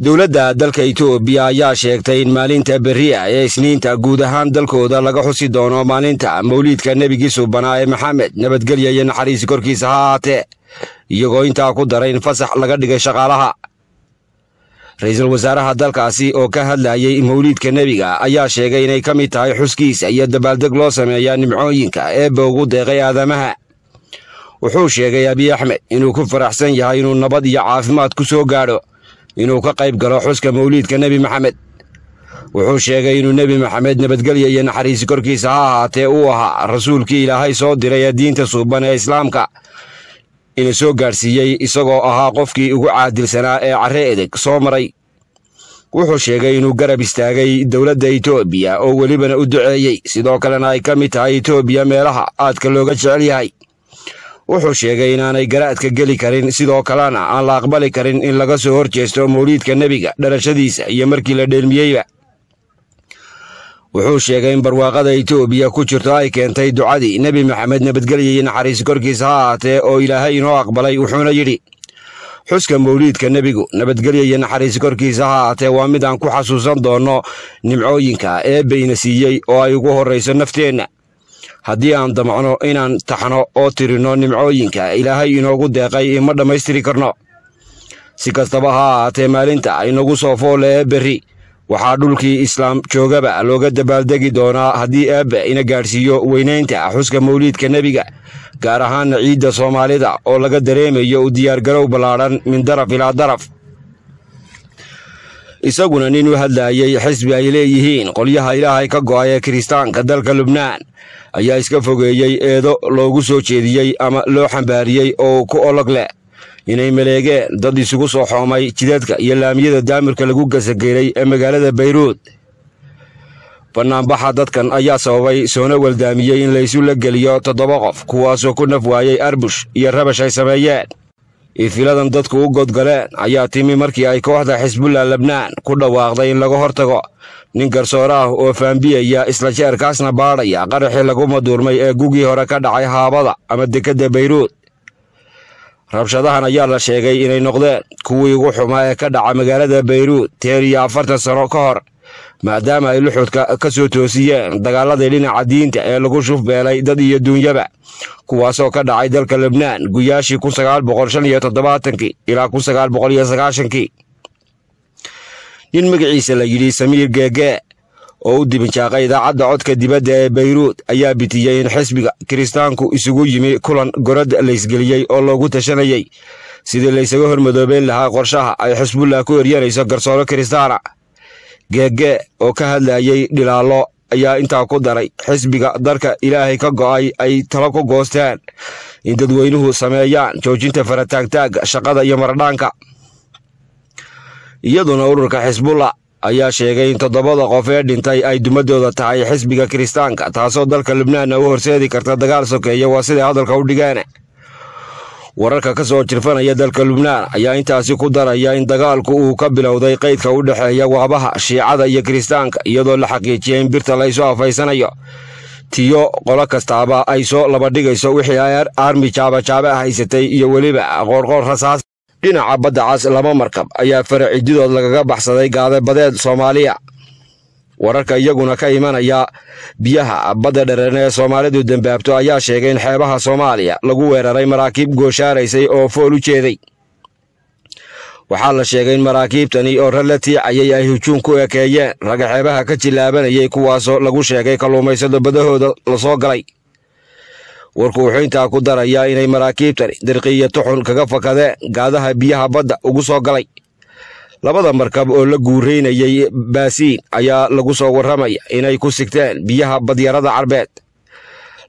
Dowladda dalka Itoobiya ayaa sheegtay in maalinta berri ah ee Isniinta guud ahaan dalkooda laga xusi doono maalinta mawliidka nebigii suubanaa ee Maxamed, nabadgelya iyo naxariis korkiisa ha ahaatee, iyagoo intaa ku daray in fasax laga dhigay shaqaalaha. Ra'iisul wasaaraha dalkaasi oo ka hadlayay mawliidka nebiga ayaa sheegay inay ka mid tahay xuskiisa iyo dabaaldeg loo sameeyaa nimcooyinka Eebbe ugu deeqay aadamaha. Wuxuu sheegay Abiy Axmed inuu ku faraxsan yahay inuu nabad iyo caafimaad ku soo gaadho inuu ka qayb galo xuska mawliidka Nebi Maxamed. Wuxuu sheegay inuu Nebi Maxamed, nabadgelya iyo naxariisi korkiisa ha ahaatee, uu ahaa rasuulkii Ilaahay soo diray ee diinta suuban ee Islaamka ina soo gaadhsiiyey, isagoo ahaa qofkii ugu caadilsanaa ee carre edeg soo maray. Wuxuu sheegay inuu garab istaagay dowladda Itoobiya oo welibana u duceeyey, sidoo kalena ay ka mid tahay Itoobiya meelaha aadka looga jecel yahay. Wuxuu sheegay inaanay garaadka geli karin, sidoo kalena aan la aqbali karin in laga soo horjeesto mawliidka nebiga, dhalashadiisa iyo markii la dheelmiyeyba. Wuxuu sheegay in barwaaqada Itoobiya ku jirto ay keentay ducadii Nebi Maxamed, nabadgelya iyo naxariis korkiisa ha ahaatee, oo Ilaahay inoo aqbalay. Wuxuuna yidhi: xuska mawliidka nebigu, nabadgelya iyo naxariis korkiisa ha ahaatee, waa mid aan ku xasuusan doonno nimcooyinka Eebbe ina siiyey oo ay ugu horrayso nafteenna. Haddii aan damacno inaan taxno oo tirinno nimcooyinka Ilaahay inoogu deeqay, ima dhammaystiri karno. Si kastaba ha ahaatee, maalinta inagu soo foolle ee berri waxaa dhulkii Islaam joogaba looga dabaaldegi doonaa, haddii Eebbe ina gaadhsiiyo, weynaynta xuska mawliidka nebiga, gaar ahaana ciidda Soomaalida oo laga dareemayo u diyaargarow ballaadhan min daraf ilaa daraf. Isaguna nin u hadlayay xisbi ay leeyihiin qolyaha Ilaahay ka go'ay ee Kiristaanka dalka Lubnaan ayaa iska fogeeyey eedo loogu soo jeediyey ama loo xambaariyey oo ku olog leh inay maleegeen dad isugu soo xoomay jidadka iyo laamiyada daamirka lagu gasageelay ee magaalada Bayruud. Bannaanbaxa dadkan ayaa sababay soona waldaamiyey in laysu la geliyo 7 qof, kuwaasoo ku naf waayey arbush iyo rabash ay sameeyeen. Ifiladan dadku u godgaleen ayaa timi markii ay kooxda Xisbullah Lebnaan ku dhawaaqday in laga hortago nin garsoore ah oo faambiyaya isla jeerkaasna baadhaya qaraxii lagu maduurmay ee gugii hore ka dhacay haabada ama dekedda Bayruud. Rabshadahan ayaa la sheegay inay noqdeen kuwii ugu xumaa ee ka dhaca magaalada Bayruud 40 sano ka hor, maadaama ay luxudka ka soo toosiyeen dagaaladii dhinaca diinta ee lagu shufbeelay dad iyo duunyaba, kuwaasoo ka dhacay dalka Lebnaan guyaashii 1975-kii ilaa 1990-kii. Nin magaciisa la yidhi Samiir Geegee oo u dibinjaaqay idaacadda codka dibadda ee Bayruud ayaa bitiyey in xisbiga Kiristaanku isugu yimi kulan gorad laysgeliyey oo loogu tashanayey sidii laysaga hormadoobeyn lahaa qorshaha ay Xisbullah ku eryanayso garsooro Kiristaana. Geege oo ka hadlayey dhilaallo ayaa intaa ku daray xisbiga darka Ilaahay ka go'ay ay talo ku goosteen in dadweynuhu sameeyaan joojinta farataagtaagga shaqada iyo maradhaanka. Iyaduna ururka Xisbullah ayaa sheegay in 7da qof ee dhintay ay dumadooda tahay xisbiga Kiristaanka, taasoo dalka Lubnaanna u horseedi karta dagaal sokeeya, waa siday hadalka u dhigeen. Wararka ka soo jirfanaya dalka Lubnaan ayaa intaasi ku daraya in dagaalku uu ka bilowday qaydka u dhexeeya waabaha Shiicada iyo Kiristaanka, iyadoo la xaqiijiyay in birta laysu afaysanayo, tiyo qolo kastaaba ay soo laba dhigayso wixii ay armi jaabajaaba haysatay iyo weliba qoorqoor rasaas. Dhinaca badda cas, 2 markab ayaa faracididood lagaga baxsaday gaade badeed Soomaaliya. Wararka iyaguna ka imanaya biyaha badda dhereer ee Soomaalidu dembaabto ayaa sheegay in xeebaha Soomaaliya lagu weeraray maraakiib gooshaaraysay oo fool u jeeday. Waxaa la sheegay in maraakiibtani oo rar la tiicayay ay hujuum ku ekeeyeen ragga xeebaha ka jilaabanayay, kuwaasoo lagu sheegay kalluumaysado badahooda lasoo galay. Warku wuxuu intaa ku darayaa inay maraakiibtani dirqi iyo tuxun kaga fakadeen gaadaha biyaha badda ugu soo galay. 2da markab oo la guuraynayay baasiin ayaa lagu soo warramaya inay ku sigteen biyaha badyarada Carbeed.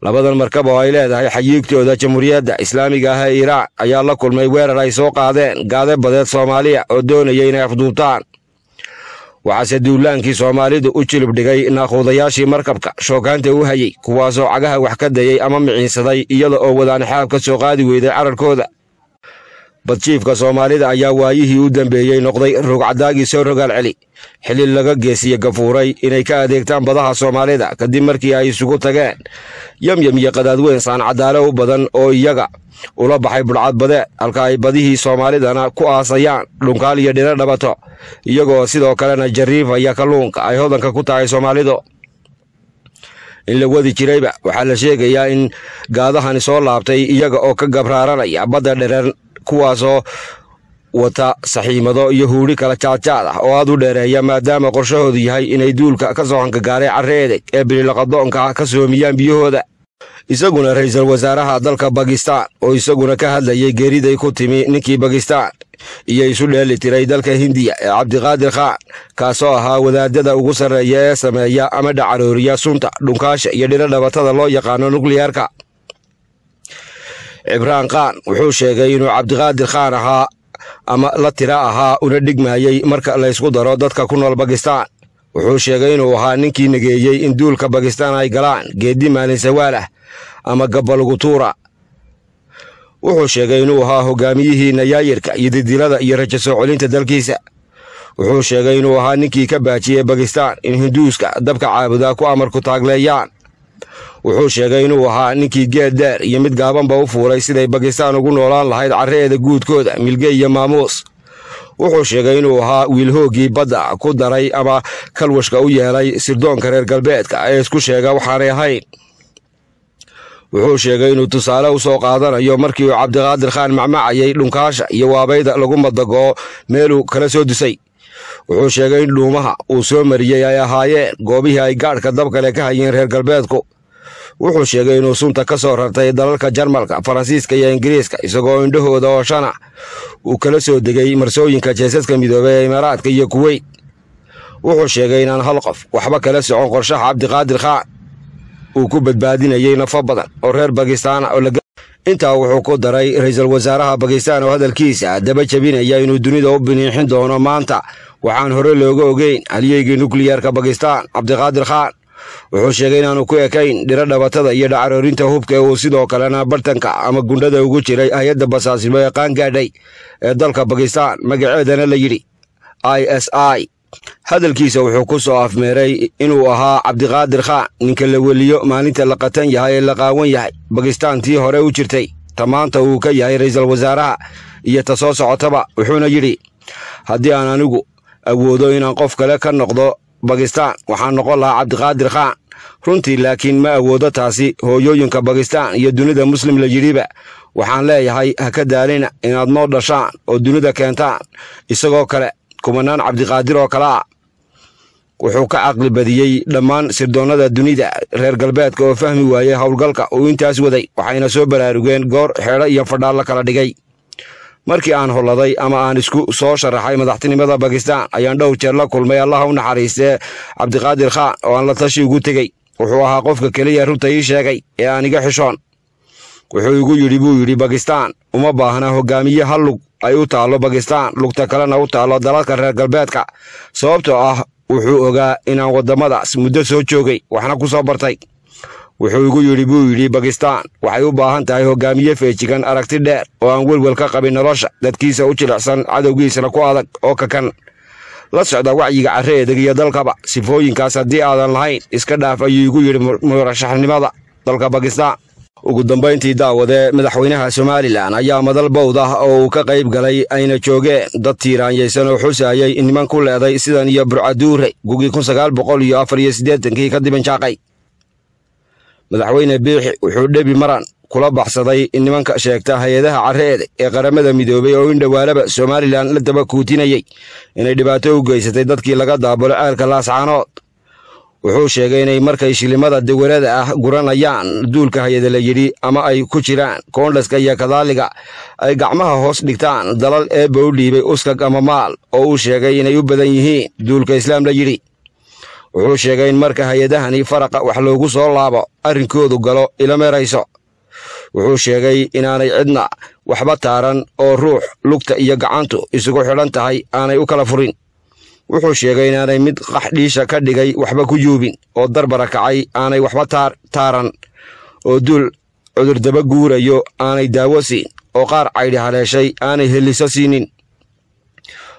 2dan markab oo ay leedahay xayiigtooda Jamhuuriyadda Islaamiga ah ee Iiraan ayaa la kulmay weerar ay soo qaadeen gaade badeed Soomaaliya oo doonaya inay afduubtaan. Waxaase duulaankii Soomaalidu u jilib dhigay naakhuudayaashii markabka shookaanta u hayey, kuwaasoo cagaha wax ka dayey ama miciinsaday, iyada oo wadaanxaab ka soo qaadi weyday cararkooda. Badjiifka Soomaalida ayaa waayihii u dambeeyey noqday rogcadaagii soo rogaal celi, xilli laga geesiye gafuuray inay ka adeegtaan badaha Soomaalida, kadib markii ay isugu tageen Yamyam iyo Qadaadweyn saancadaale u badan oo iyaga ula baxay budhcad badeed, halka ay badihii Soomaalidana ku aasayaan dhunkaal iyo dhino dhabato, iyagoo sidoo kalena jariifaya kalluunka ay hodanka ku tahay Soomaalidu. In la wadi jirayba waxaa la sheegayaa in gaadahani soo laabtay iyaga oo ka gabraaranaya badda dherer, kuwaasoo wata saxiimado iyo huudhi kala jaadjaad ah oo aad u dheereeya, maadaama qorshahoodu yahay inay duulka ka soo hankagaaray carre edeg ee bililaqadoonka ka soomiyaan biyahooda. Isaguna ra'iisul wasaaraha dalka Bakistan oo isaguna ka hadlayay geeriday ku timi ninkii Bakistan iyo isu dheeli tiray dalka Hindiya ee Cabdiqaadir Khan, kaasoo ahaa wadaadada ugu sarreeya ee sameeya ama dhacarooriya sunta dhunkaasha iyo dhiro dhabatada loo yaqaano nukliyeerka, Cibraan Khan, wuxuu sheegay inuu Cabdiqaadir Khan ahaa ama la tira ahaa una dhigmayey marka laysku daro dadka ku nool Bakistan. Wuxuu sheegay inuu ahaa ninkii nageeyey in duulka Bakistan ay galaan geeddi maalin sawaal ah ama gabbalugu tuura. Wuxuu sheegay inuu ahaa hogaamiyihii nayaayirka iyo didilada iyo rajo soo celinta dalkiisa. Wuxuu sheegay inuu ahaa ninkii ka baajiyey Bakistan in Hinduuska dabka caabudaa ku amarku taagleeyaan. Wuxuu sheegay inuu ahaa ninkii geed dheer iyo mid gaabanba u fuulay siday Bakistan ugu noolaan lahayd carreeda guudkooda milge iyo maamuus. Wuxuu sheegay inuu ahaa wiilhooggii badda ku daray ama kalwashka u yeelay sirdoonka reer galbeedka ee isku sheega waxaanay ahayn. Wuxuu sheegay inuu tusaale u soo qaadanayo markii uu Cabdiqaadir Khan macmacayay dhunkaasha iyo waabayda lagu madagoo meeluu kala soo dusay. Wuxuu sheegay in dhuumaha uu soo mariyey ay ahaayeen goobihii ay gaadhka dabkale ka hayeen reer galbeedku. Wuxuu sheegay inuu sunta ka soo rartay dalalka Jarmalka, Faransiiska iyo Ingiriiska, isagoo indhahooda oo shana uu kala soo degay marsooyinka jeesaska midoobay ee Imaaraadka iyo Kuweyt. Wuxuu sheegay inaan hal qof waxba kala socon qorshaha Cabdiqaadir Khan uu ku badbaadinayay nafo badan oo reer Bakistaan. Intaa wuxuu ku daray ra'iisul wasaaraha Bakistan oo hadalkiisa daba jebinaya inuu dunida u biniixin doono maanta waxaan hore looga ogeyn halyeygii nukliyeerka Bakistan Cabdiqaadir Khan. Wuxuu sheegay inaanu ku ekayn dhiro dhabatada iyo dhacaroorinta hubka ee uu sidoo kalena bartanka ama gundhada ugu jiray hay-adda basaasnimo ee qaangaadhay ee dalka Bakistan, magaceedana la yidhi ISI. Hadalkiisa wuxuu ku soo afmeeray inuu ahaa Cabdiqaadir Khan ninka la weliyo maalinta la qatan yahay ee la qaawan yahay Bakistan tii hore u jirtay, ta maanta uu ka yahay ra'iisul wasaaraha iyo ta soo socotaba. Wuxuuna yidhi, haddii aan anigu awoodo inaan qof kale ka noqdo Bakistan, waxaan noqon lahaa Cabdiqaadir Khan runtii, laakiin ma awoodo taasi. Hooyooyinka Bakistan iyo dunida Muslim la yidhiba waxaan leeyahay, ha ka daalina inaad noo dhashaan oo dunida keentaan isagoo kale kumanaan Cabdiqaadir oo kale ah. Wuxuu ka caqli badiyey dhammaan sirdoonnada dunida reer galbeedka oo fahmi waayey howlgalka uu intaas waday, waxayna soo baraarugeen goor xeedho iyo fadhaal la kala dhigay. Markii aan holladay ama aan isku soo sharaxay madaxtinimada Bakistan ayaan dhowr jeer la kulmay, Allaha u naxariistee, Cabdiqaadir Khan oo aan la tashi ugu tegey. Wuxuu ahaa qofka keliya runta ii sheegay ee aan iga xishoon. Wuxuu igu yidhi, buu yidhi, Bakistan uma baahna hogaamiye hal lug ay u taallo Bakistan, lugta kalena u taallo dalalka reer galbeedka, sababtoo ah wuxuu ogaa inaan waddamadaas muddo soo joogay waxna ku soo bartay. Wuxuu igu yidhi, buu yidhi, Bakistan waxay u baahan tahay hogaamiye feejigan, aragti dheer oo aan welwel ka qabin nolosha dadkiisa, u jilicsan cadowgiisana ku adag oo kakan la socda wacyiga carre edeg iyo dalkaba. Sifooyinkaas haddii aadan lahayn, iska dhaaf, ayuu igu yidhi, murashaxnimada dalka Bakistan. Ugu dambayntii, daawadee, madaxweynaha Somalilan ayaa madal bowd ah oo uu ka qayb galay ayna joogeen dad tiiraanyaysan oo xusayay in niman ku leeday sidan iyo Burcaduure gugii 1984-kii ka dibanjaaqay, madaxweyne Biixi wuxuu dhebi maran kula baxsaday in nimanka sheegta hay-adaha carre edeg ee Qaramada Midoobay oo in dhowaalaba Somalilan la daba kuutinayey inay dhibaato u geysatay dadkii laga daabulo ceelka Laascaanood. Wuxuu sheegay inay markay shilimada dawarada ah guranayaan duulka hay-ada la yidhi ama ay ku jiraan koondhaska iyo kadaaliga ay gacmaha hoos dhigtaan dalal eebba u dhiibay uskag ama maal, oo uu sheegay inay u badan yihiin duulka Islaam la yidhi. Wuxuu sheegay in marka hay-adahani faraqa wax loogu soo laabo arrinkoodu galo ila meerayso. Wuxuu sheegay inaanay cidna waxba taaran oo ruux lugta iyo gacantu isugu xidhan tahay aanay u kala furin. Wuxuu sheegay inaanay mid qaxdhiisha ka dhigay waxba ku yuubin oo darbara kacay aanay waxba taaran oo duul cudurdaba guurayo aanay daawo siin oo qaar caydhi haleeshay aanay heliso siinin.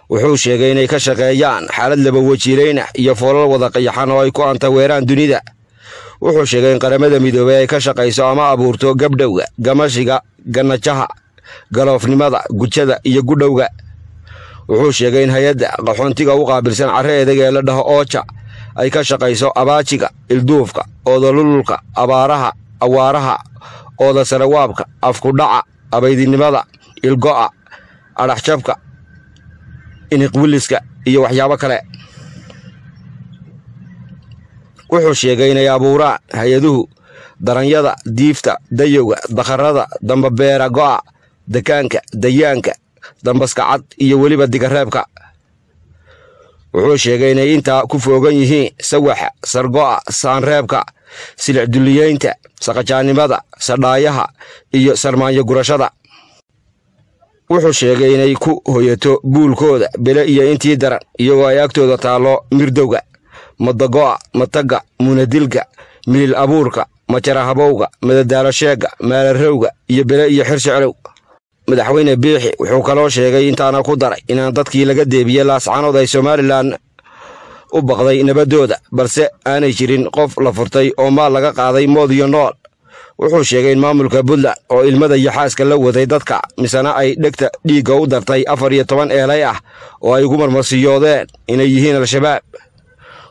Wuxuu sheegay inay ka shaqeeyaan xaalad laba wajiilayna iyo foolal wada qayaxan oo ay ku antaweeraan dunida. Wuxuu sheegay in Qaramada Midoobay ay ka shaqayso ama abuurto gabdhowga, gamashiga, gannajaha, galoofnimada, gujada iyo gudhowga. Wuxuu sheegay in hay-adda qaxoontiga u qaabilsan carre edeg ee la dhaho Ooja ay ka shaqayso abaajiga, ilduufka, oodalululka, abaaraha, awaaraha, ooda sarawaabka, afkudhaca, abaydinimada, ilgo'a, adhaxjabka, iniqwiliska iyo waxyaabo kale. Wuxuu sheegay inay abuuraan hay-aduhu daranyada, diifta, dayowga, dakharada, dambabeera go'a, dekaanka, dayaanka, dambaska cad iyo weliba digareebka. Wuxuu sheegay inay intaa ku foogan yihiin sawaxa, sargo'a, saanreebka, silicduliyeynta, saqajaannimada, sadhaayaha iyo sarmaanyo gurashada. Wuxuu sheegay inay ku hoyato buulkooda bele iyo intii daran, iyagoo ay agtooda taallo mirdowga, madago'a, matagga, muunadilka, milil abuurka, majara habowga, madadaalo sheegga, maalarowga iyo bele iyo xirsiclow. Madaxweyne Biixi wuxuu kaloo sheegay intaana ku daray inaan dadkii laga deebiyey Laascanood ay Somalilan u baqday nabaddooda, balse aanay jirin qof la furtay oo maal laga qaaday mood iyo nool. Wuxuu sheegay in maamulka Puntland oo ilmada iyo xaaska la waday dadka, misena ay dhegta dhiigga u dartay 14 eelay ah oo ay ugu marmarsiyoodeen inay yihiin Al-Shabaab.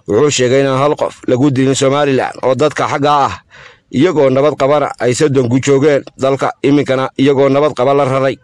Wuxuu sheegay inaan hal qof lagu dilin Somalilan oo dadka xagga ah, iyagoo nabad qabana ay 30 ku joogeen dalka, iminkana iyagoo nabad qaba la raray.